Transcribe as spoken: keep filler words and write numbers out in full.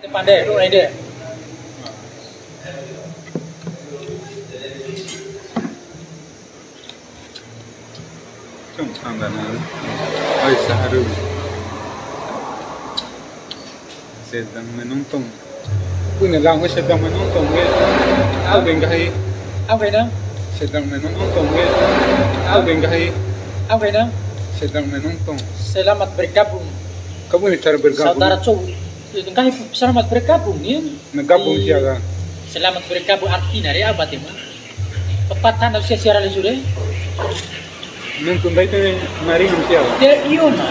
Pande, ru'u ede. Cung sandana. Oi, saharu. Sedang menonton. Punya lang sedang menonton, we. Au be nggahi. Au be na? Sedang menonton, we. Au be nggahi. Au be na? Sedang menonton. Selamat bergabung. Kamu ini cara bergabung? Saudara cowok. Nggahi selamat bergabung, ya. Ngabung sia ka. Selamat bergabung artina re apa tema? Pepatah ndak sia siaran sudah. Nonton baik ni, mari nonton sia. Ya, iyo, nah.